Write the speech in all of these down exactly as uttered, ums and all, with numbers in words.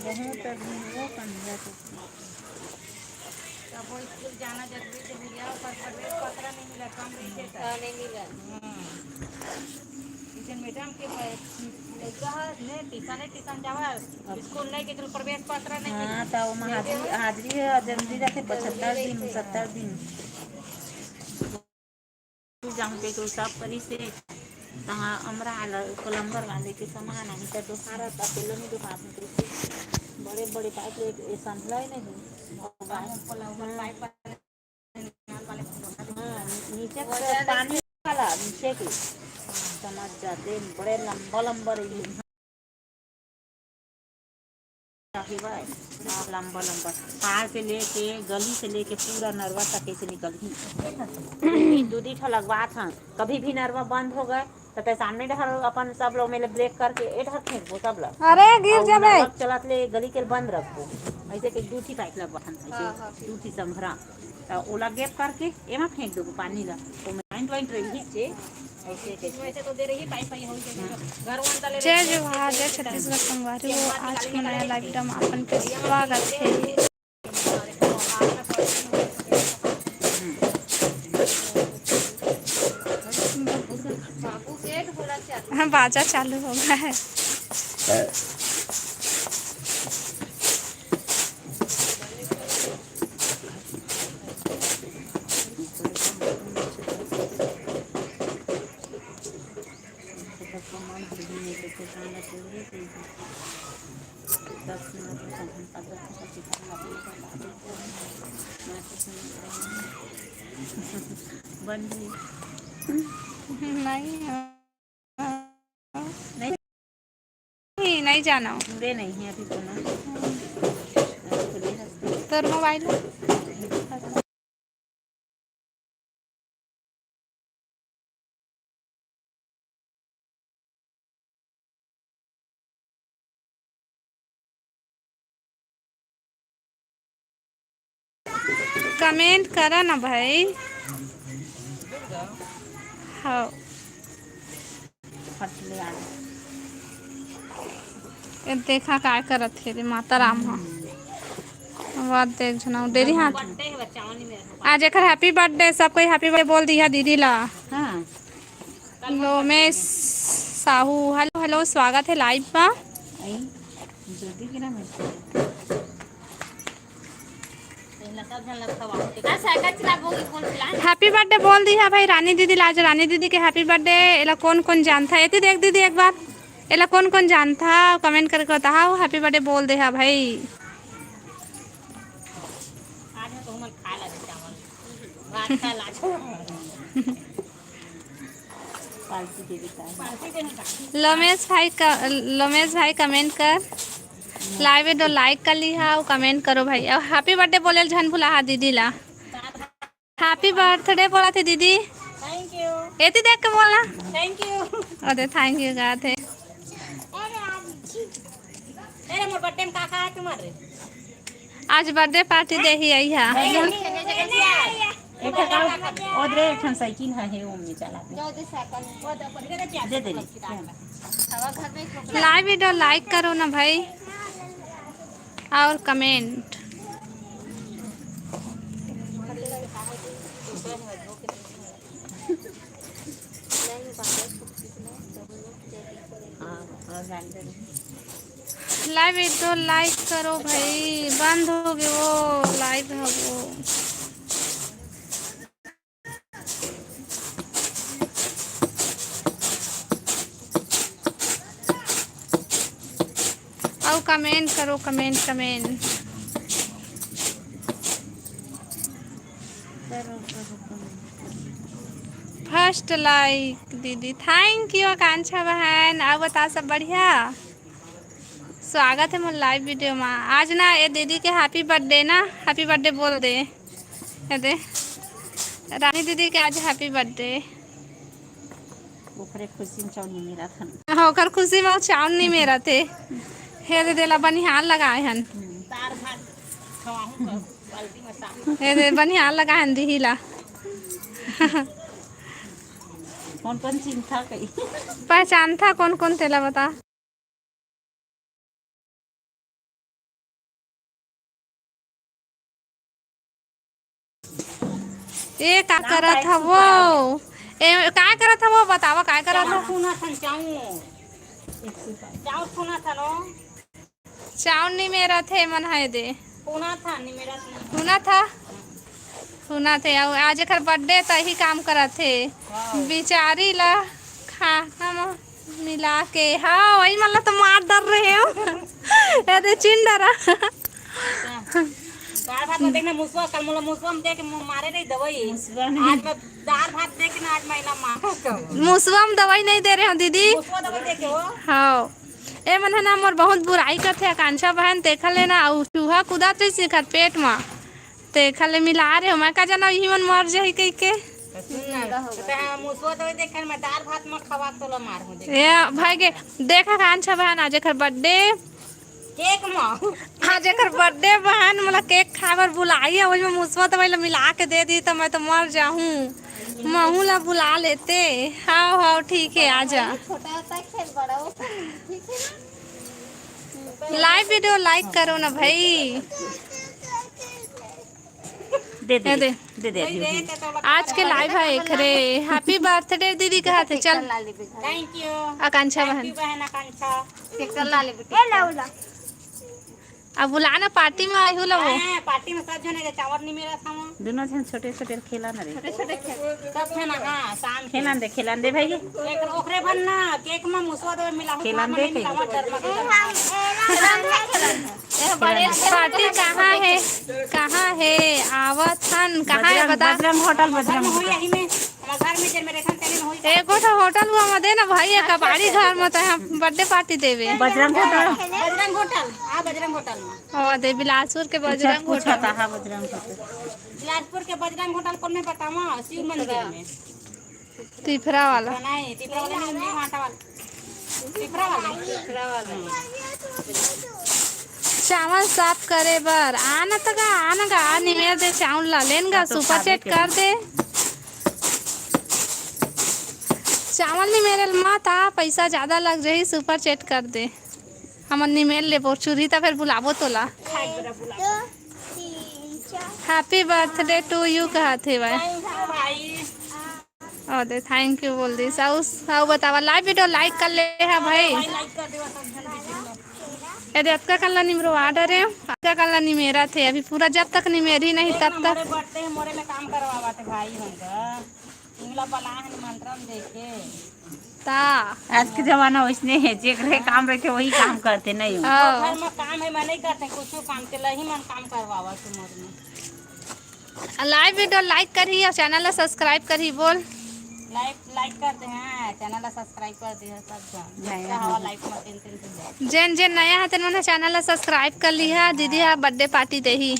बहुत अभी वो कम है तो। तब वो स्कूल जाना जरूरी तो भैया, ओकर प्रवेश पत्र नहीं मिला, कम रहिथे त। हाँ, नहीं मिला। हाँ। ट्यूशन मैडम के प-, लइका ह, ने ट्यूशन, ट्यूशन जावा, स्कूल नहीं के चल प्रवेश पत्र नहीं मिला। हाँ, त ओमा हाजिरी, हाजिरी है और जरूरी रहथे पचहत्तर दिन, सत्तर दिन। जाऊँ के तो सब करी से तहाँ अमरा वाला, कोलंबर वाले के सामान आनी त दोहारा त पेलो नहीं दोहार में तो बड़े बड़े पाइप ले, ये संभला ही नहीं। और बाहर कोलंबर पाइप वाले, नल वाले को दोहार। हाँ, नीचे वो के ज्यादा पानी वाला, नीचे की समझ जाते, बड़े लंबा लंबा रही। हाँ, लंबा लंबा पहाड़ से लेके, गली से लेके पूरा नरवा तक ऐसे निकलही। दू दी ठो लगवात हन, कभी भी नरवा बंद हो गए त तै सामने डहर अपन सब लोग में ले ब्रेक करके ए डहर फेंकबो सब ला। अरे, गिर अउ जाबे। नरवा चलत ले गली के बंद रखबो, ऐसे के दू ठी पाइप लगवात हन, ऐसे हाँ, हाँ, ठीक। दू ठी संघरा। त ओला गैप करके एमा फेंक देबो पानी ला। ओमे ज्वाइंट वाइंट रही चे, ऐसे के। वैसे तो दे रही है, पाइप पाइप हो गया। घर वन तले जय जोहार, जय छत्तीसगढ़ संगवारी हो। आज के नया लाइव ड्रामा अपन के स्वागत है। हाँ, बाजा चालू हो गया है। बंद है। नहीं। नहीं, नहीं जाना हो। जुड़े नहीं है अभी कोनो। तोर मोबाइल। कमेंट करा ना भाई। हाँ। फट ले आ। ए देखा काय करत हे रे माता राम ह। वाह, देख झना डेरी हाथ। आज एकर हैप्पी बर्थडे, सब कोई हैप्पी बर्थडे बोल दिया दीदी ला। हाँ। लोमेश साहू, हेलो, हेलो, स्वागत है लाइव मा। आई, जल्दी गिरा मैं। हैप्पी बर्थडे बोल दिया भाई रानी दीदी ला, आज रानी दीदी के हैप्पी बर्थडे। एला कौन कौन जानता है? एती देख दीदी एक बार, एला कौन कौन जानता है? कमेंट करके बताओ, हैप्पी बर्थडे बोल दे हा भाई। आज मैं तो हमन खा ला चावल, भात खा ला। पार्टी दे देता है। लोमेश भाई का, लोमेश भाई कमेंट कर, लाइव वीडियो लाइक कर ली हा, कमेंट करो भाई। और हैप्पी बर्थडे बोले झन भुला हा दीदी ला। हैप्पी बर्थडे बोला थे दीदी। Thank you. एती देख के बोलना। Thank you. अरे थैंक यू कहा थे। अरे मोर बर्थडे में का का है तुम्हारे? आज बर्थडे पार्टी दे ही आई हा। एक ठन, ओ दे, एक ठन साइकिल है, है, वो में चला दे। दे दे रे। लाइव वीडियो लाइक करो ना भाई, और कमेंट। लाइव वीडियो लाइक करो भाई, बंद हो गयो लाइव हो गयो। अउ कमेंट करो, कमेंट, कमेंट। फर्स्ट लाइक दीदी, थैंक यू आकांक्षा बहन। अउ बता, सब बढ़िया? स्वागत है मोर लाइव वीडियो मा। आज ना ये दीदी के हैप्पी बर्थडे ना, हैप्पी बर्थडे बोल दे। ये दे, रानी दीदी के आज हैप्पी बर्थडे। ओकरे खुशी में चाउर नहीं मेरा था। हाँ, ओकर खुशी में चाउर नहीं मेरा थे। हे दे, देला बनिहार लगाए हन। दार भात खवाहूँ का बाल्टी में साफ। हे दे, बनिहार लगाए हन दीदी ला। कौन कौन चिन्हता कई? पहचानता कौन कौन तेला बता। ए, का करत हवो? ए, का करत हवो? बतावा, का करत हवो? सुना थन चाऊ। चाऊ सुना थन ओ। चाउर निमेरत हे मन है दे। सुना था, निमेरत नहीं। सुना था? सुना थे। अउ आज एकर birthday त ही काम करत हे। हाँ। बिचारी ला खाना म मिला के। हाँ, वही मतलब तो मार डर रहे हो। ए दे चिन डरा। दार भात में देखना मुसवा, कल मोला मुसवा में देख के मु-, मारे रही दवाई। मुसवा नहीं। आज मैं दार भात देख के ना, आज मैं इला मार। मुसवा में दवाई नहीं दे रहे हो दीदी। मुसवा दवाई देखे हो? हाँ। ए मन ह ना मोर बहुत बुराई करथे आकांक्षा बहन, तेखर ले ना अउ चूहा कूदत रहिस एखर पेट म, तेखर ले मिला रहे हो। मैं का जाना इही मन मर जाही कहिके। सुन ना, तो तैं मुसवा दवाई देख के मैं दार भात म खवा के तोला मार हो दे। ए भाई के देख आकांक्षा बहन, आज एखर birthday। केक म। आज एकर birthday बहन, मोला केक खाए बर बुलाई हे, ओही में मुसवा दवाई ला मिला के दे दी, त मैं तो मर जाहूँ। महू ला बुला लेते। हाव, हाव, ठीक है, आजा। छोटा होता है, खेल बड़ा होता है, ठीक है ना? Live video like करो ना भाई। दे दे, ए दे। दे दे, दे दे। आज के live है एखरे। Happy birthday दीदी कहा थे, चल। Thank you। आकांक्षा बहन। Thank you बहन आकांक्षा। केक ला ले बेटी। ए लाओ ला। अब बुला ना, party में आई हूँ ला वो। हाँ, party में सब जने के चावल नहीं मेरा था वहाँ। दोनों जन छोटे छोटे खेला ना रे। छोटे छोटे खेल। सब थे ना, हाँ, शाम के। खेलन दे, खेलन दे भाई। एक ओकरे भर ना, केक में मुसवा दो मिला हो, खेलन दे, खेलन दे। Party कहाँ है? कहाँ है? आवत हन, कहाँ है बजरंग, बता? Bajrang hotel, Bajrang hotel. यही में। हमर घर में जे मेरे खान तेने में होई। एको ठो होटल हुआ में दे ना भाई, एक कबाड़ी घर में तो हम birthday party देवे। बजरंग होटल। बजरंग होटल, हाँ, बजरंग होटल में। ओ, दे बिलासपुर के बजरंग होटल। हाँ, बजरंग होटल। बिलासपुर के बजरंग होटल कौन में बतावा? शिव मंदिर में। तिफरा वाला। नहीं, तिफरा वाला नहीं, नहीं, आटा वाला। तिफरा वाला। तिफरा वाला। चावल साफ करे बर आना त गा, आना गा, आ निमेर दे चावल ला, लेन गा, super chat कर दे। चावल निमेरे ल मत आ, पैसा ज्यादा लग जाही, super chat कर दे। हमन निमेर लेबो, चूल्ही त फेर बुलाबो तोला। Happy birthday to you कहत हे भाई। ओ दे, thank you बोल दिस। अउ, अउ बतावा, live video like कर ले हा भाई। ए दे, अतका कन ला निमरवा डरे, अतका कन ला निमेरा थे। अभी पूरा जब तक निमेरी नहीं, तब तक। मोरे birthday, मोरे में काम करवावा थे भाई, हम का। इनला बला है निमंत्रण देके। ता। आज के जमाना वैसने है, जेकरे काम रहिथे, वही काम करथे, नहीं हो? हाँ। घर में काम है, मैं नहीं करते, कुछ काम के लही मन काम करवावा थे मोर में। Live video like करही अउ channel ला subscribe करही, बोल। Like, like कर दे, हाँ, channel ला subscribe कर दे, सब जन। नया अच्छा हवा है। Live में टेन टेन से बोल। जेन जेन नया है, तेन मन channel ला subscribe कर लिहा। दीदी हा birthday party देही।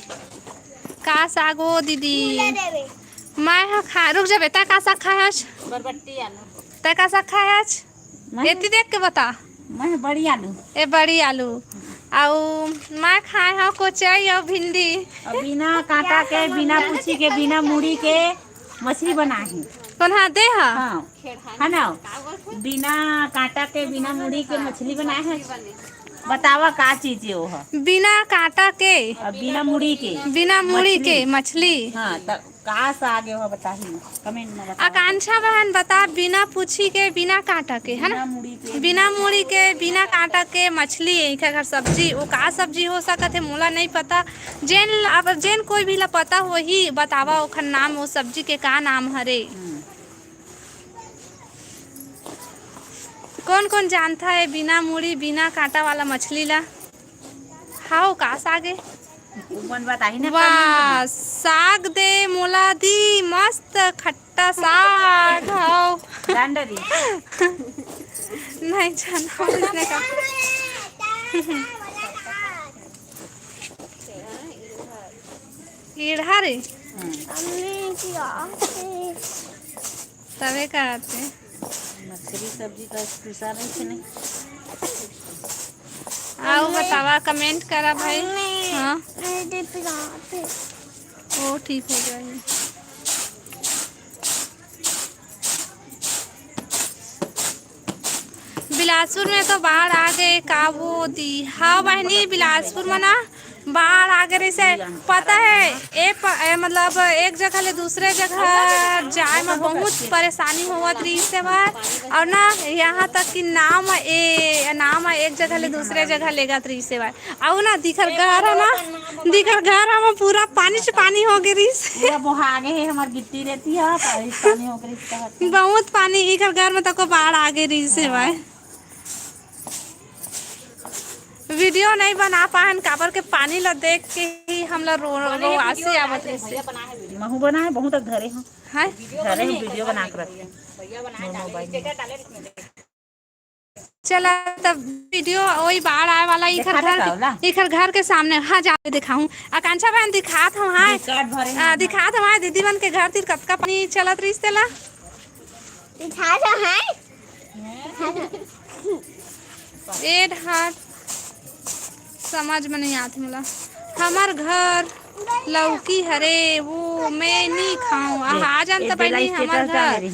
का साग हो दीदी? मैं हा खा, रुक जा बेटा, का साग खाए हस? बरबट्टी आलू। तै का साग खाए हस? मैं एती देख के बता। मैं बड़ी आलू। ए बड़ी आलू। अउ मैं खाए हव कोचई अउ भिंडी। अउ बिना कांटा के, बिना पूछी के, बिना मुड़ी के मछली बनाए हे। कौन हा दे हा? हाँ, है ना? बिना कांटा के, बिना मुड़ी के मछली बनाए हे। बतावा का चीज हे वो हा? बिना कांटा के। अउ बिना मुड़ी के। बिना मुड़ी के मछली। मछली। हाँ, त का साग हे वो बताही, comment में बतावा। आकांक्षा बहन बता, बिना पूछी के, बिना कांटा के, है ना? बिना मुड़ी के। बिना मुड़ी के, बिना कांटा के मछली, एकर घर सब्जी, वो का सब्जी हो सकत हे, मोला नहीं पता। जेन, अब जेन कोई भी ला पता होही, बतावा ओखर नाम, वो सब्जी के का नाम हरे। हम्म। कौन कौन जानता है बिना मुड़ी, बिना कांटा वाला मछली ला? हाव, का साग हे? तुमन बताही ना, वाह, comment में। साग दे मोला दी, मस्त खट्टा साग। हाव। डंडरी। नहीं जाना, इसने कहा। इड़हा रे। हम्म। तबे का आथे। मछली सब्जी का स्पेशल है कि नहीं? आओ बतावा, comment करा भाई। हाँ। ओ ठीक हो जाएगी। बिलासपुर में तो बाढ़ आ गे का वो दी? हाँ बहिनी, बिलासपुर में ना बाढ़ आ गे रहिसे। पता है, ए प-, ए, मतलब, एक जगह ले दूसरे जगह जाए में बहुत परेशानी होवत रहिसे भाई। और ना, यहाँ तक कि नाव ए, नाव एक जगह ले दूसरे जगह लेगत रहिसे भाई। अउ ना, दिखर घर है ना, दिखर घर हम पूरा पानी से पानी हो गे रहिसे। पूरा बोहा गे हे, हमर गिट्टी रेती है, पानी, पानी हो गे रहिसे। बहुत पानी, इखर घर में तको बाढ़ आ गे रहिसे भाई। वीडियो नहीं बना पाहन, काबर के पानी ला देख के ही हमला रो, रोवासी आवत रहिसे। महू बना है, बहुत धरे हैं। हैं? धरे हैं, वीडियो बना के रखे हैं। मोर मोबाइल में। चला तब वीडियो वही बाढ़ आए वाला इखर घर के, इखर घर के सामने। हाँ, जाके दिखाऊं। आकांक्षा बहन दिखात हूँ, हाँ। दिखात हूँ, हाँ, दीदी मन के घर तीर कतका पानी चलत रहिस तेला। दिखात हूँ, हाँ। ए ढाट समझ में नहीं आत मोला। हमर घर लौकी हरे, वो मैं नी खाऊं। आहा, आ जान त बहिनी हमर घर।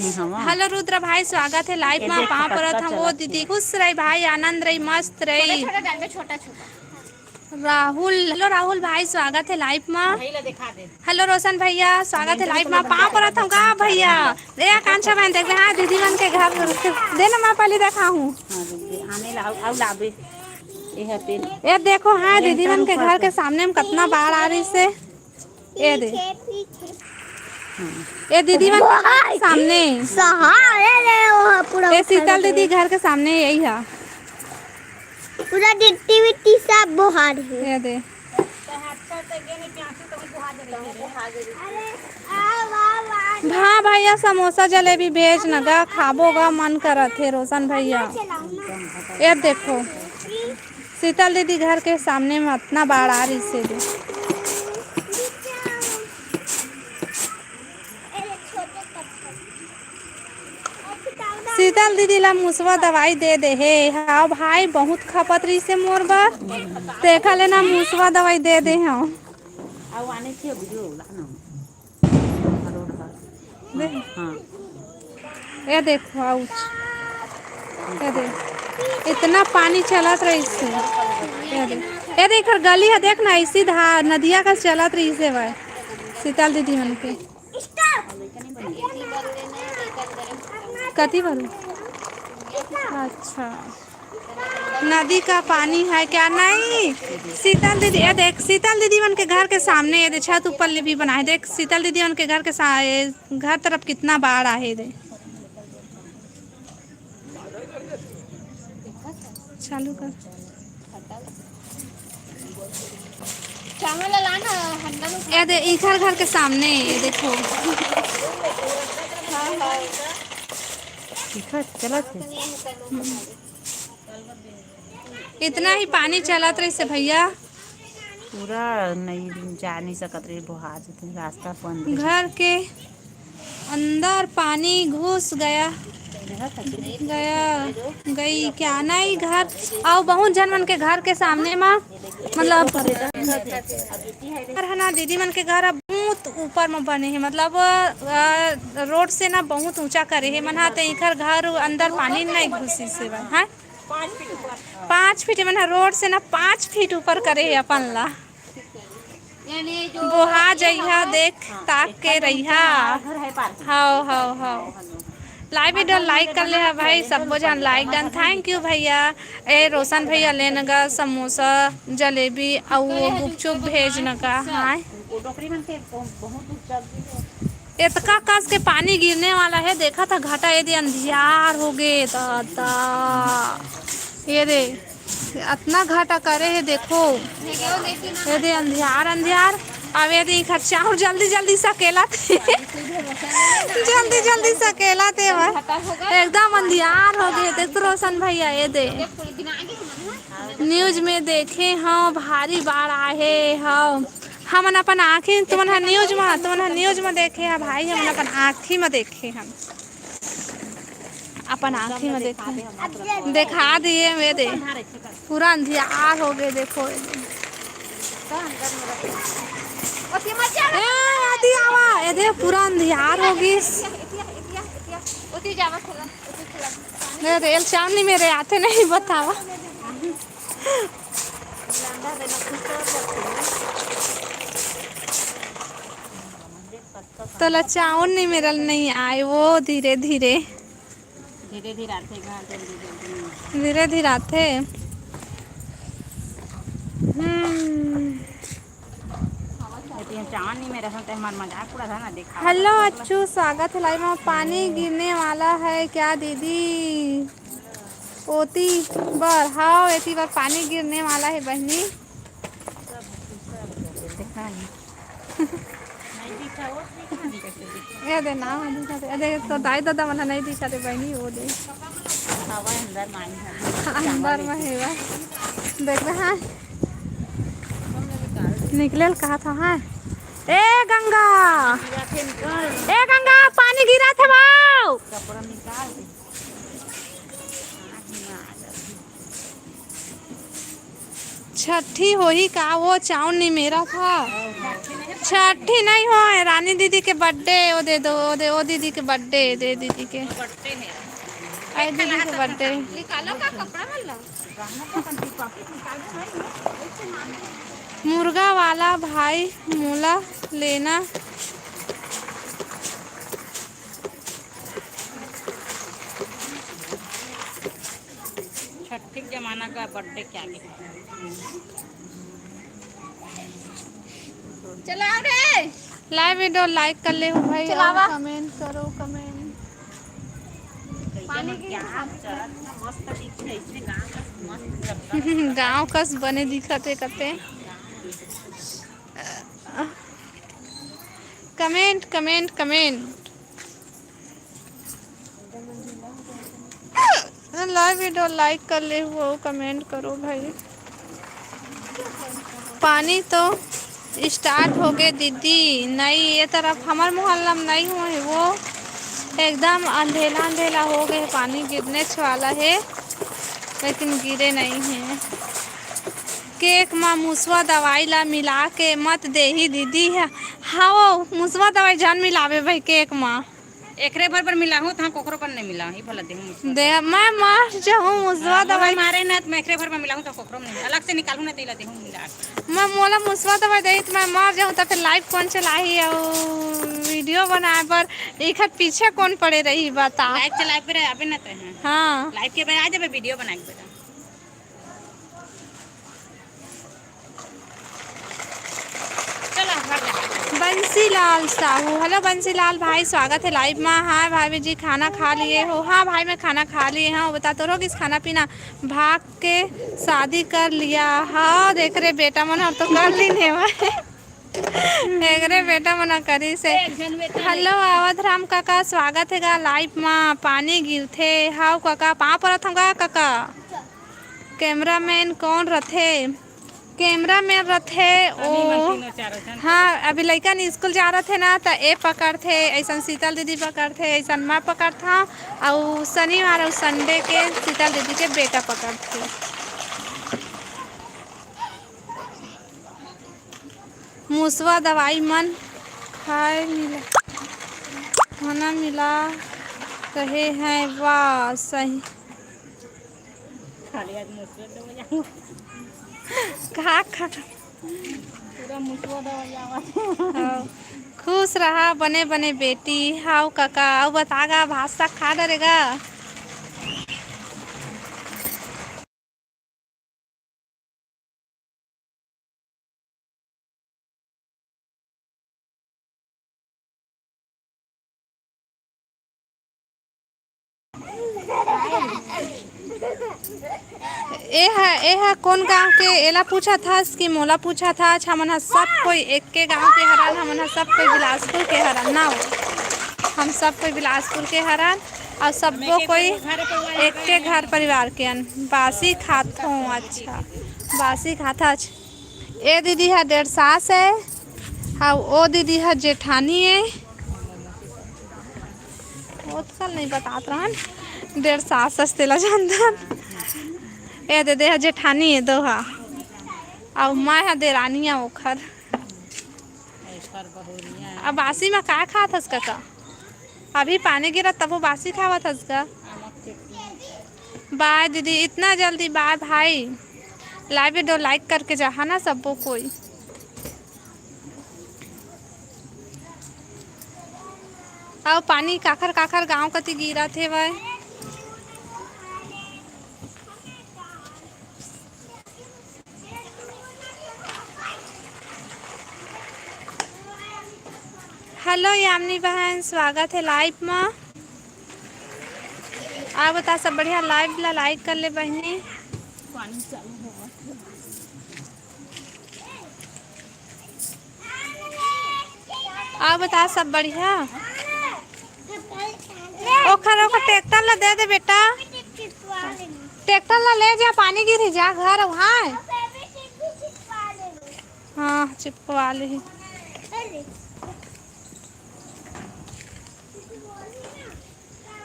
हेलो रुद्र भाई, स्वागत है लाइव मा। पाँव परत हम। वो दीदी खुश रही भाई, आनंद रही, मस्त रही। छोटा, छोटा डाल दे, छोटा, छोटा। राहुल, हेलो राहुल भाई, स्वागत है लाइव मा। हेलो रोशन भैया, स्वागत है लाइव मा। पाँव परत हम का भैया? ए आकांक्षा बहन, देखबे, हाँ, दीदी मन के घर दे ना, मैं पहले देखा हूँ। हाँ, दीदी, आने ला, आउ, आउ लाबे। ए देखो, हाँ, दीदी मन के घर के सामने में कितना बाढ़ आ रहिसे। ए दे। ए दीदी मन के घर के सामने। सहारे रे, वो पूरा ए शीतल दीदी घर के सामने यही है। पूरा गिट्टी विट्टी सब बोहार है। ए दे। हाँ भैया, समोसा जलेबी भेज न गा, खाबो गा, मन करत हे रोशन भैया। ए देखो, शीतल दीदी घर के सामने में अतना बाढ़ आ रहिसे दे। शीतल दीदी ला मुसवा दवाई दे दे हे। हाँ भाई, बहुत खपत रहिसे मोर बर, तेखा ले ना मुसवा दवाई दे दे हव। दे। हाँ। ए देखो, आउच। ए दे। इतना पानी चलत रहिसे। ए दे। ए दे, एकर गली है, देख ना, इसी धार नदिया का चलत रहिसे भाई। शीतल दीदी मन के। कति बरू? अच्छा। नदी का पानी है क्या? नहीं। शीतल दीदी, ये देख, शीतल दीदी मन के घर के सामने, ये दे, छत ऊपर ले भी बना है। देख, शीतल दीदी मन के घर के सा-, ये घर तरफ कितना बाढ़ आहे, ये दे। चालू कर। चावल ला ना, हंडा में ये दे, इखर घर के सामने, ये देखो। हाँ, हाँ। इखर चलत हे। हम्म। इतना ही पानी चलत रहिसे भैया। पूरा नहीं जा नहीं सकत रही, बोहा जथे, रास्ता बंद रही। घर के अंदर पानी घुस गया, गया, गई क्या नहीं घर। अउ बहुत झन मन के घर के सामने मा, मतलब, घर है ना, दीदी मन के घर अब बहुत ऊपर मा बने हे, मतलब, अ, रोड से ना बहुत ऊंचा करे हे मन हा, ते इखर घर अंदर पानी नहीं घुसिस हे, हाँ। पाँच फीट मन ह रोड से ना पाँच फीट ऊपर करे हे अपन ला। बोहा जइहा, देख ताक के रहिहा। हव, हव, हव। Live video like कर ले हा भाई, सबो झन like done। Thank you भैया। ए रोशन भैया, लेन गा समोसा, जलेबी अउ वो गुपचुप भेज न गा। हाँ। एतका कस के पानी गिरने वाला है, देखा था घटा, ये दे अंधियार हो गे दादा, ये दे अतना घटा करे है, देखो ये दे अंधियार अंधियार। अब ये दे इखर चाउर जल्दी जल्दी सकेला थे जल्दी जल्दी सकेला थे भाई, एकदम अंधियार हो गे। देख तो रोशन भैया, ये दे news में देखे हव, भारी बाढ़ आहे हव। हमन अपन आँखी, तुमन ह news म, तुमन ह news म देखे ह भाई, हमन अपन आँखी म देखे हन, अपन आँखी म देखे। देखा दिए, ये दे पूरा अंधियार हो गे, देखो ये दे। ए, आदि आवा, ये दे पूरा अंधियार हो गिस। नहीं, रेल चावनी मेरे आते नहीं, बतावा। तोला चाउर नहीं मेरल नहीं आए, वो धीरे धीरे। धीरे धीरे आथे गा, जल्दी जल्दी नहीं। धीरे धीरे आथे। हम्म। यदि हम चाउर नहीं मेरल ते हमार मजाक उड़ा था ना, देखा। हेलो अच्छू, स्वागत है लाइव में। पानी गिरने वाला है क्या दीदी? ओती बर, हाँ, एती बर पानी गिरने वाला है बहनी। ये दे ना, दिखा दे। अरे, तो दाई दादा मन नहीं दिखा दे बहनी, वो दे। हवा अंदर में आई है। अंदर में है बा। देख रहा है? निकले कहा था, हाँ? ए गंगा! ए गंगा, पानी गिरा था बाऊ! कपड़ा निकाल दे। छठी होही का? वो चाउर नहीं मेरा था। छठी नहीं होय, रानी दीदी के बर्थडे, वो दे दो, वो दे, वो दीदी के बर्थडे, दे दीदी के। अरे दीदी के बर्थडे। निकालो का कपड़ा वाला? मुर्गा वाला भाई मोला लेना। छठिक जमाना का बर्थडे क्या के। चलाओ रे। लाइव वीडियो लाइक कर ले हो भाई, चलावा। और कमेंट करो, कमेंट। पानी की गाँव कस बने दिखत हे कते। Comment, comment, comment. Live video like कर ले हो, कमेंट करो भाई। पानी तो स्टार्ट हो गए दीदी। नहीं, ये तरफ हमार मोहल्ला में नहीं हुआ है, वो एकदम अंधेला अंधेला हो गए, पानी गिरने वाला है लेकिन गिरे नहीं है। केक मा मुसवा दवाई ला मिला के मत देही दीदी। हाँ, वो मुसवा दवाई जान मिलावे भाई केक मा। एकरे भर बर मिलाहूँ, तहाँ कोकरो बर नहीं मिलाहूँ, ई भला देहूँ मुसवा। दे, मैं मर जाहूँ मुसवा हाँ, दवाई। मारे ना, तो मैं एकरे भर बर मिलाहूँ, तो कोकरो में नहीं, अलग से निकालूँ ना, तेला देहूँ मिला। मैं मोला मुसवा दवाई देही, तो मैं मर जाहूँ, तो फिर लाइव कौन चलाही? अउ वीडियो बनाए बर एखर पीछे कौन पड़े रही, बता। लाइव चलाए पर अबे ना ते हैं। हाँ। लाइव के बाद आ जाबे, वीडियो बनाए के बाद। चला, भाग जा। बंसीलाल साहू, हेलो बंसीलाल भाई, स्वागत है लाइव में। हाँ भाभी जी, खाना खा लिए हो? हाँ भाई, मैं खाना खा लिए हूँ। बता तो रहो किस खाना पीना? भाग के शादी कर लिया। हाँ, देख रे बेटा मन, हम तो कर ली ने भाई। देख रे बेटा मन करी से। हेलो अवध राम काका, स्वागत है गा लाइव में। पानी गिरथे। हाव काका, पाँव परत हूँ गा काका। कैमरामैन कौन रथे? कैमरामैन रथे ओ। हाँ, अभी लइका नि स्कूल जा रथे ना, त ए पकड़थे, ऐसन शीतल दीदी पकड़थे, ऐसन मैं पकड़थौं। अउ शनिवार अउ संडे के शीतल दीदी के बेटा पकड़थे। मुसवा दवाई मन खाए मिला, खाना मिला रहे हैं। वाह, सही। खाली आज मुसवा दवाई आवा। का खा? पूरा मुसवा दवाई आवा। हाँ। खुश रहा बने बने बेटी। हाव काका, अउ बता गा, भात साग खा डरे गा? ए हा, ए हा कोन गांव के? एला पूछत हस कि मोला पूछत हस? हमन ह सब कोई एक के गांव के हरन, हमन ह सब कोई बिलासपुर के हरन ना। हम सब कोई बिलासपुर के हरन। अउ सबो कोई एक के घर परिवार के अन। बासी खात हों, अच्छा, बासी खात हच। ए दीदी ह डेढ़ सास ए, अउ ओ दीदी ह जेठानी ए। ओतका ल नहीं बतात रहन, डेढ़ सास अस तेला जानथन। ए दे दे ह जेठानी ए दो ह, अउ मैं ह देरानी ए ओखर। अब बासी म का खात हस कका? अभी पानी गिरत तभो बासी खावत हस गा? बाय दीदी, इतना जल्दी बाय भाई। Live video like करके जाहा ना सब्बो कोई। अउ पानी काखर काखर गांव कति गिरत हेवय। Hello यामिनी बहन, स्वागत हे live म। आप बता सब बढ़िया, live ला like कर ले बहिनी। आप बता सब बढ़िया। ओखर ओखर ट्रैक्टर ला दे दे बेटा, ट्रैक्टर ला ले जा, पानी गिरही जा घर वहाँ। हाँ, चिपकवा ले।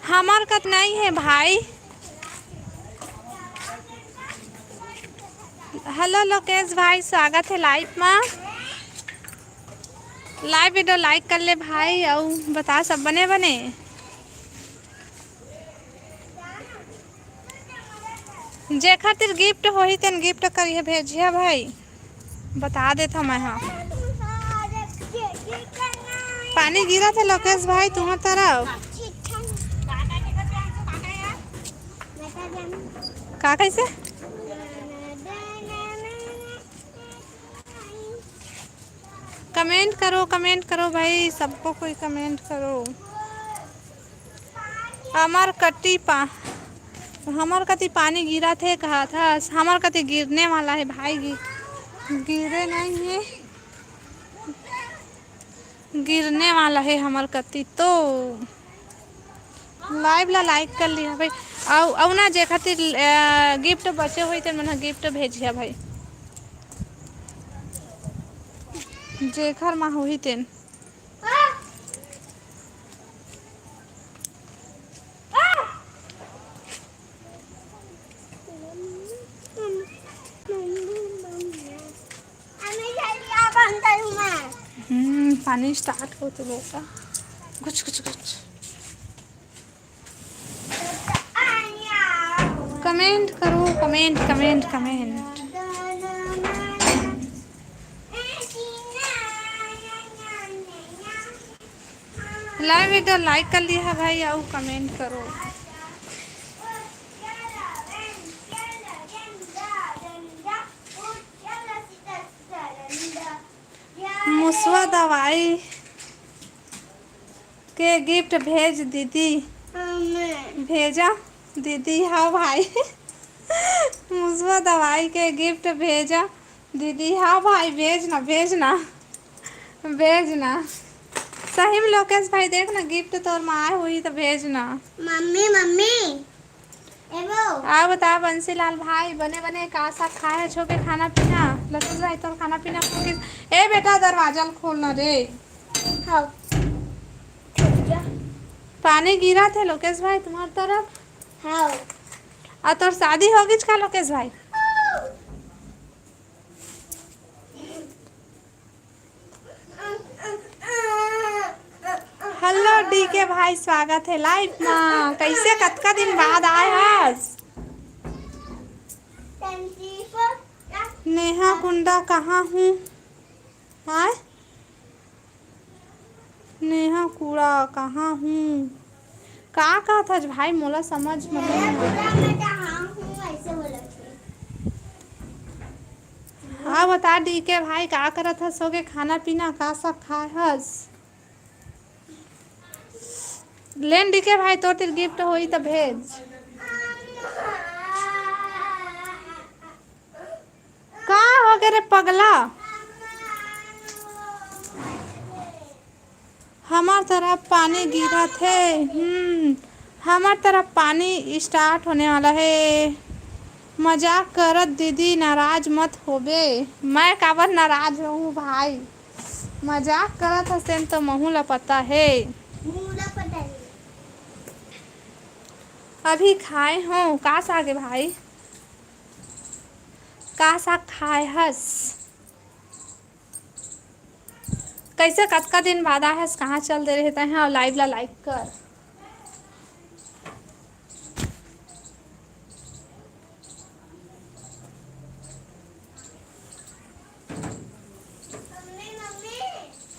हमर कत नहीं है भाई। Hello लोकेश भाई, स्वागत है live मा। Live video like कर ले भाई, अउ बता सब बने बने। जेखर तीर gift होही तेन gift करिए भेजिया भाई, बता देथव मैं हा। पानी गिरत हे लोकेश भाई तुहर तरफ? का कैसे? Comment करो, comment करो भाई, सबको कोई comment करो। हमर कति पा-, हमर कति पानी गिरत हे, कहा था, हमर कति गिरने वाला है भाई, गि-, गिरे नहीं है, गिरने वाला है हमर कति तो। Live ला like कर लिहा भाई। अउ, अउ ना जेखर तीर, अ, gift बचे होही तेन मन ह gift भेजिहा भाई, जेखर मा होही तेन। हम्म, पानी start होत हे बेटा। कुछ, कुछ, कुछ। Comment करो, comment, comment, comment। Live video like कर लिहा भाई, अउ comment करो। मुसवा दवाई के gift भेज दीदी। हमें। भेजा दीदी, हाँ भाई। मुसवा दवाई के gift भेजा दीदी, हाँ भाई, भेज ना, भेज ना, भेज ना। सही में लोकेश भाई, देख ना, gift तोर मा आए होही त भेज ना। मम्मी, मम्मी, एगो। आ बता बंसीलाल भाई, बने बने का साग खाए हस, होगे खाना पीना? लसुन भाई, तोर खाना पीना हो गिस? ए बेटा, दरवाजा ल खोल ना रे। हाँ। पानी गिरत हे लोकेश भाई तुम्हार तरफ? हाँ। आ तोर शादी हो गिस का लोकेश भाई? Hello डीके भाई, स्वागत हे live मा। कैसे, कतका दिन बाद आए हस? नेहा कुंडा कहाँ हूँ? हाँ, नेहा कुंडा कहाँ हूँ? का कहत हस भाई, मोला समझ में नहीं आया। हाँ, बता डीके भाई, का करत हस? होगे खाना पीना, का साग खाए हस? लेन डीके भाई, तोर तीर gift होही त भेज। का होगे रे पगला? हमर तरफ पानी गिरत हे। हम्म, हमर तरफ पानी start होने वाला हे। मजाक करत दीदी, नाराज मत होबे। मैं काबर नाराज होहूँ भाई? मजाक करत हस तेन तो महू ला पता हे। महू ला पता हे। अभी खाए हों। का साग हे भाई? का साग खाए हस? कैसे, कतका दिन बाद आए हस, कहाँ चल दे रहे तैं? हाँ, live ला like कर।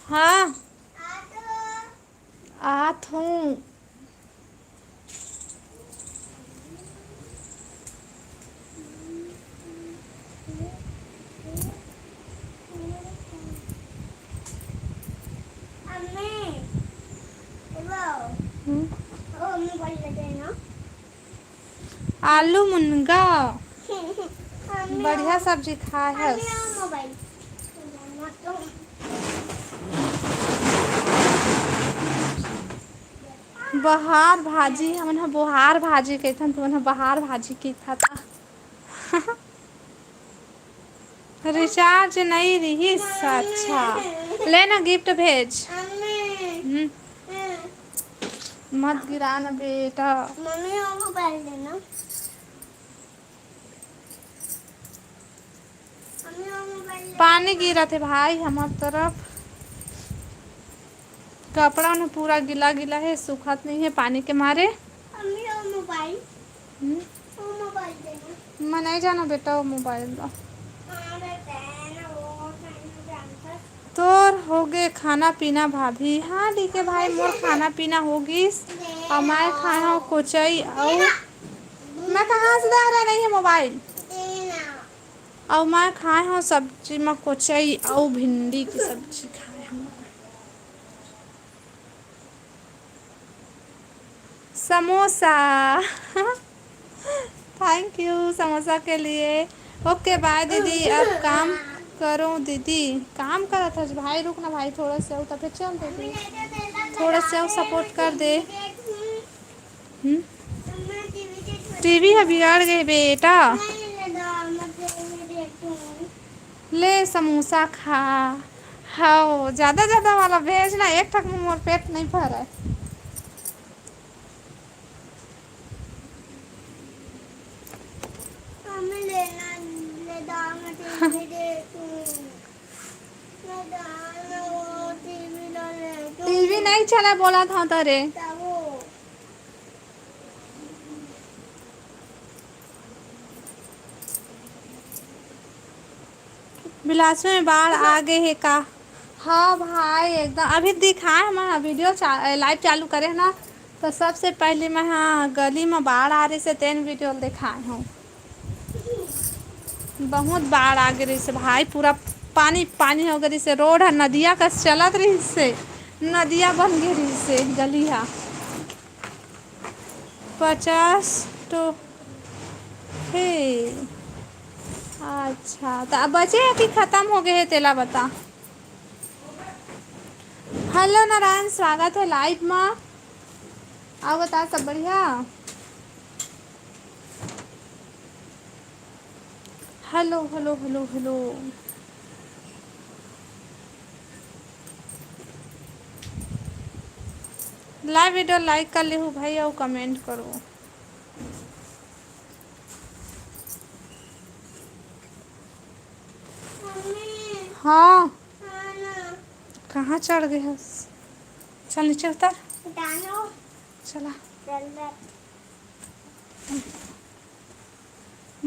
हाँ, आत हूँ। हम्म। आलू मुनगा। बढ़िया सब्जी खाए हस। बहार भाजी, हमन ह बोहार भाजी कहिथन, तुमन ह बहार भाजी कहिथा त। रिचार्ज नई रिहिस, अच्छा। ले ना, गिफ्ट भेज। हम्म। मत गिरा ना बेटा। मम्मी, वो मोबाइल देना। पानी गिरत हे भाई हमर तरफ। कपड़ा न पूरा गिला गिला हे, सूखत नहीं हे पानी के मारे। मम्मी, वो मोबाइल। हम्म? वो मोबाइल देना। मैं नहीं जाना बेटा, वो मोबाइल ला। हाँ, मैं पहन, वो पहन, जानता। तोर होगे खाना पीना भाभी? हाँ, डीके भाई, मोर खाना पीना हो गिस। अउ मैं खाए हव कोचई अउ मैं कहाँ से दा रहा नहीं है मोबाइल? अउ मैं खाए हव सब्जी म कोचई अउ भिंडी की सब्जी खाए हव। समोसा। थैंक यू समोसा के लिए। ओके, बाय दीदी, अब काम करो दीदी। काम करत हस भाई, रुक ना भाई, थोड़ा से अउ तब चल दीदी, थोड़ा से अउ सपोर्ट कर दे। हम्म? टीवी ह बिगड़ गे बेटा। ले समोसा खा। हव, ज्यादा ज्यादा वाला भेज ना, एक ठक में मोर पेट नहीं भरय। टीवी नहीं चला बोला था तो रे। बिलासपुर में बाढ़ आ गे हे का? हाँ भाई, एकदम। अभी दिखाए, मैं वीडियो चा-, लाइव चालू करे ना, तो सबसे पहले मैं, हाँ, गली में बाढ़ आ रही से तेन वीडियो दिखाए हूँ। बहुत बाढ़ आ गे रहिस हे भाई, पूरा पानी पानी हो गे रहिस हे। रोड ह नदिया कस चलत रहिस हे, नदिया बन गे रहिस हे गली ह। पचास तो हे। अच्छा, त अब बचे हे कि खतम हो गे हे, तेला बता। हेलो नारायण, स्वागत हे लाइव मा। अउ बता, सब बढ़िया? Hello, hello, hello, hello. Live video like कर लेहू भाई अउ कमेंट करो। हाँ। कहाँ चढ़ गे हस? चल नीचे उतर। चला।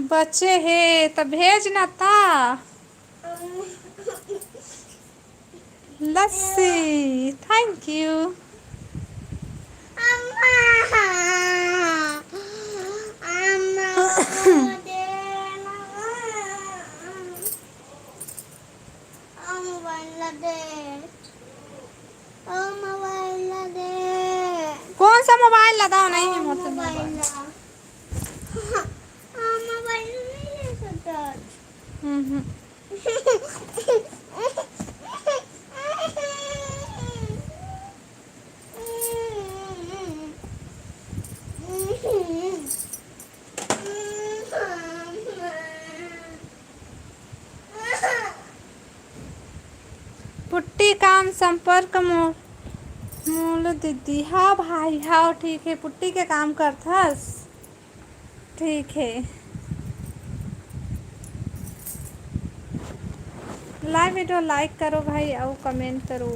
बचे हे त भेज ना ता। लस्सी, thank you। कौन सा मोबाइल ला दव? नहीं है मोर से मोबाइल। हम्म, हम्म। पुट्टी काम संपर्क मो-, मोल दीदी। हाँ भाई, हाँ, ठीक है, पुट्टी के काम करथस। ठीक है, लाइव वीडियो लाइक करो भाई, अउ कमेंट करो।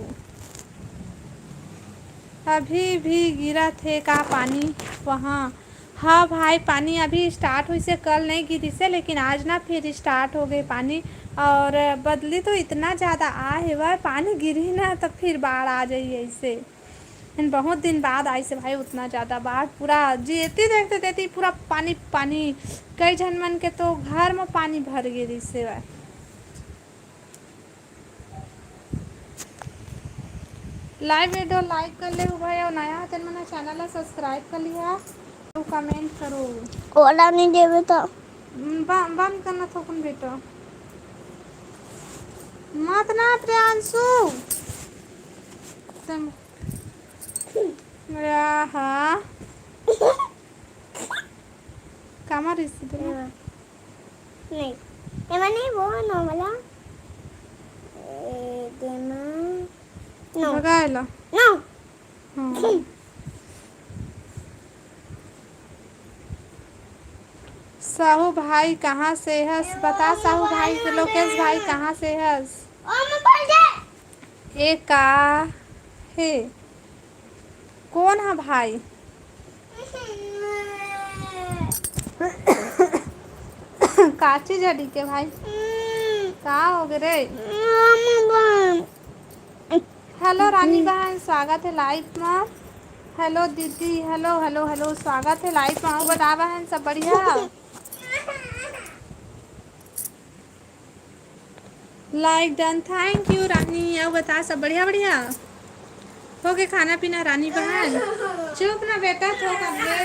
अभी भी गिरत हे का पानी वहाँ? हाँ भाई, पानी अभी स्टार्ट होइसे, कल नहीं गिरिसे, लेकिन आज ना फिर स्टार्ट हो गए पानी। और बदली तो इतना ज्यादा आ हेवय, पानी गिरही ना त फिर बाढ़ आ जाही ऐसे। लेकिन बहुत दिन बाद आइस हे भाई उतना ज्यादा बाढ़, पूरा जेती देखते तेती पूरा पानी पानी। कई झन मन के तो घर म पानी भर गे रिहिस हेवय। Live video like कर लेहू भाई, अउ नया हो तेन मन ह channel ला subscribe कर लिहा, अउ comment करो। ओला नहीं देवे तो। बंद करना थोकुन बेटा। मत ना प्रियांशु। तुम, आहा। कामा रिसी दे। हाँ। नहीं। एमा नहीं, वो नौ वाला। ए, देमा। नौ। भगाए ला। नौ। हाँ। साहू भाई कहाँ से हस? बता साहू भाई, लोकेश भाई कहाँ से हस? ए का हे? कोन ह भाई? का चीज ह डीके भाई? का हो गे रे? हेलो रानी बहन, स्वागत हे live म। हेलो दीदी, हेलो, हेलो, हेलो, स्वागत हे live म। अउ बता बहन, सब बढ़िया? Like done, thank you रानी। अउ बता, सब बढ़िया, बढ़िया? हो गे खाना पीना रानी बहन? चुप ना बेटा, थोक अब ले।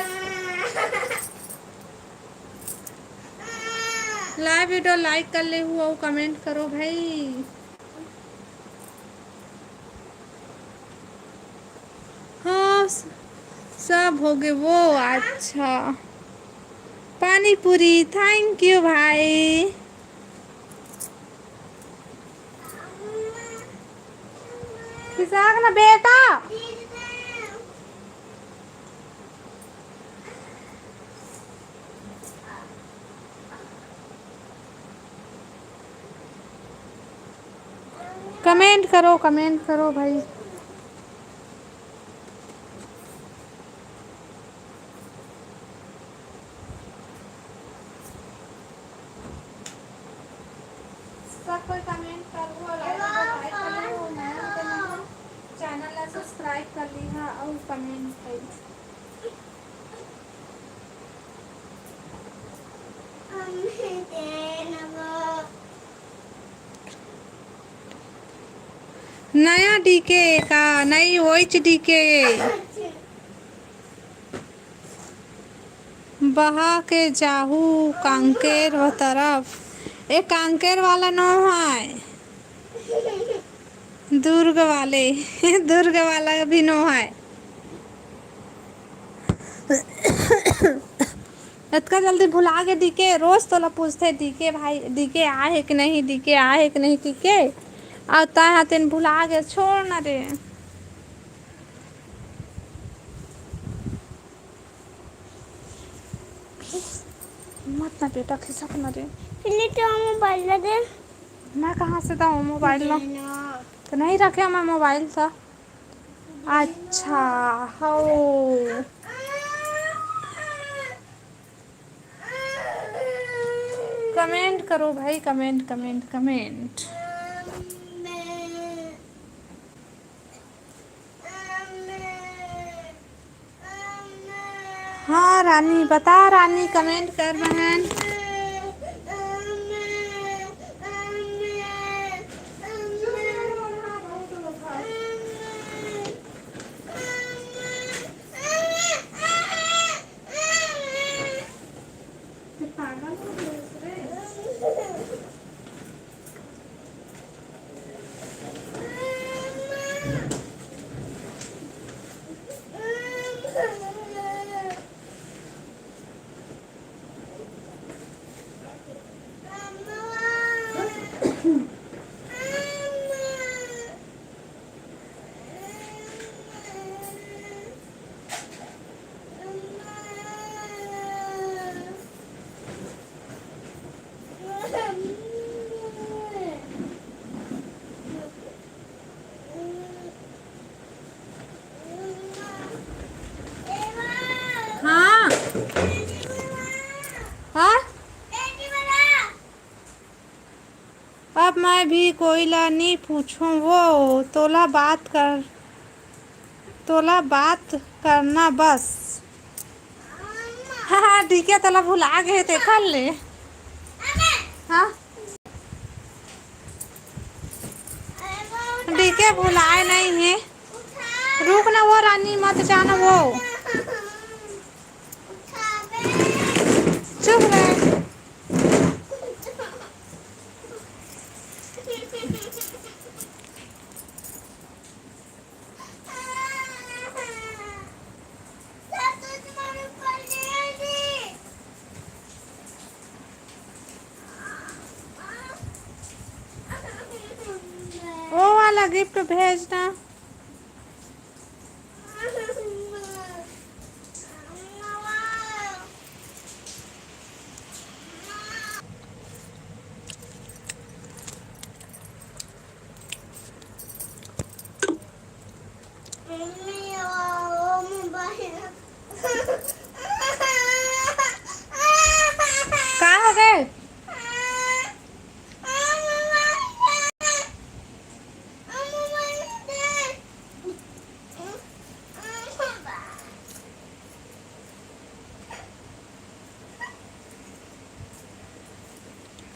Live video like कर लेहू अउ comment करो भाई। हाँ, स-, सब हो गे वो। अच्छा, पानी पूरी, thank you भाई। खिसक ना बेटा। Comment करो, comment करो भाई। सब कोई comment करो, like करो, like करो, नया हो तो channel ला subscribe कर लिहा अउ comment करो। नया डीके का? नई ओइच डीके। बहा के जाहू कांकेर तरफ। ए कांकेर वाला नो है। दुर्ग वाले, दुर्ग वाला भी नो है। अतका जल्दी भुला गे डीके, रोज तोला पूछथे डीके भाई, डीके आए हे कि नहीं, डीके आए हे कि नहीं, डीके। अउ तैं हा तेन भुला गे, छोड़ ना रे। मत ना बेटा, खिसक ना रे। फिर तो मोबाइल ला दे। मैं कहाँ से दऊँ मोबाइल ला? देना। तो नहीं रखे मैं मोबाइल सा। अच्छा, हो। Comment करो भाई, comment, comment, comment। हाँ रानी, बता रानी, comment कर बहन। मैं भी कोई ला नी पूछूं वो, तोला बात कर, तोला बात करना बस। हाँ, हाँ, डीके तोला भुला गे तेकर ले। हाँ, डीके भुलाए नहीं है। रुक ना वो रानी, मत जाना वो। चुप रह। वो वाला गिफ्ट भेजना। का हो गे?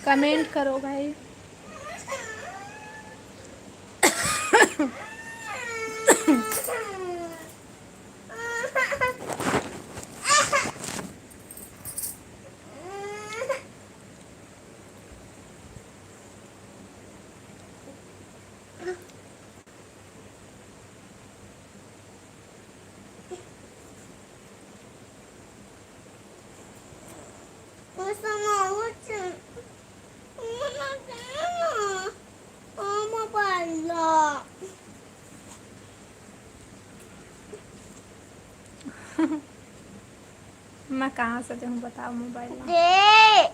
कमेंट करो भाई। मैं कहाँ से देहूँ, बताओ मोबाइल ला। दे।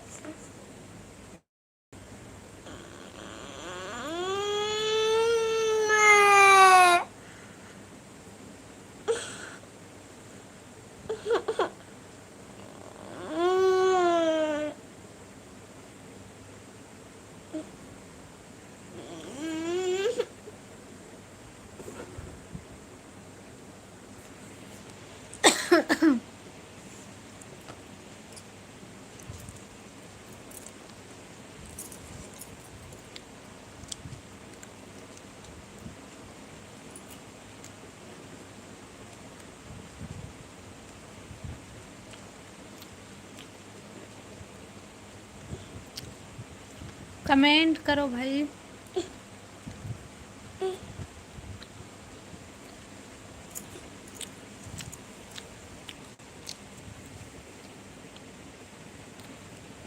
कमेंट करो भाई।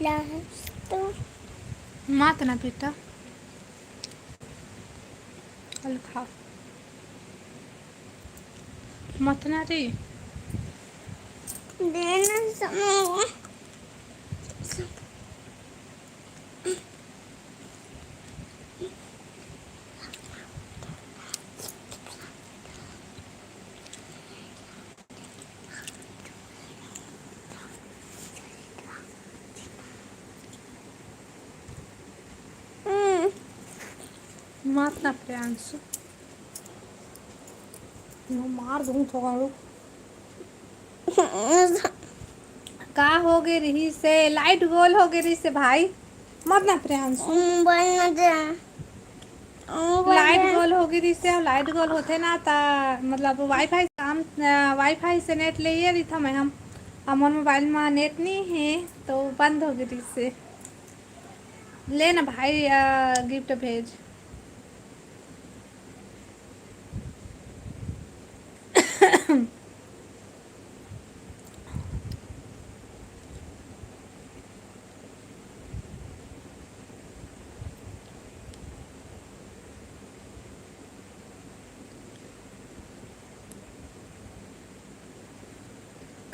लास्ट। मत ना बेटा, कल खा। मत ना रे। देना समय। हम्म। मार ना प्रियांशु, मैं मार दूँ थोड़ा रुक। का हो गे रहिस हे? लाइट गोल हो गे रहिस हे भाई। मत ना प्रियांशु। मोबाइल ना दे। मोबाइल लाइट दे। गोल हो गे रहिस हे, लाइट गोल होथे ना त मतलब वाईफाई काम, अ, वाईफाई से नेट ले ये रहिथों मैं हम। अब मोर मोबाइल मा नेट नहीं हे तो बंद हो गे रहिस हे। ले ना भाई, अ, गिफ्ट भेज।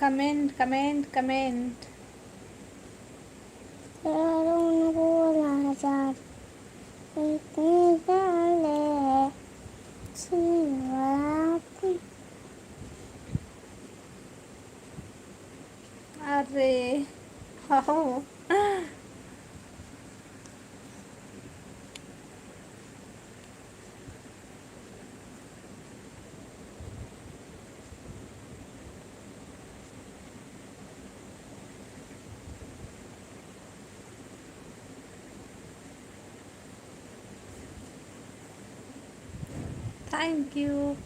Comment, comment, comment. अरे, हो। Thank you.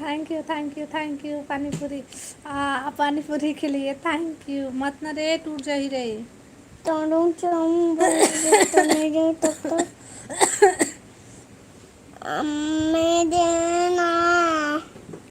Thank you, thank you, thank you, पानी पूरी। आ, पानी पूरी के लिए thank you। मत ना रे, टूट जाही रे। तोड़ू चम बोल दे, तो मेरे तो, तो अम्मे देना।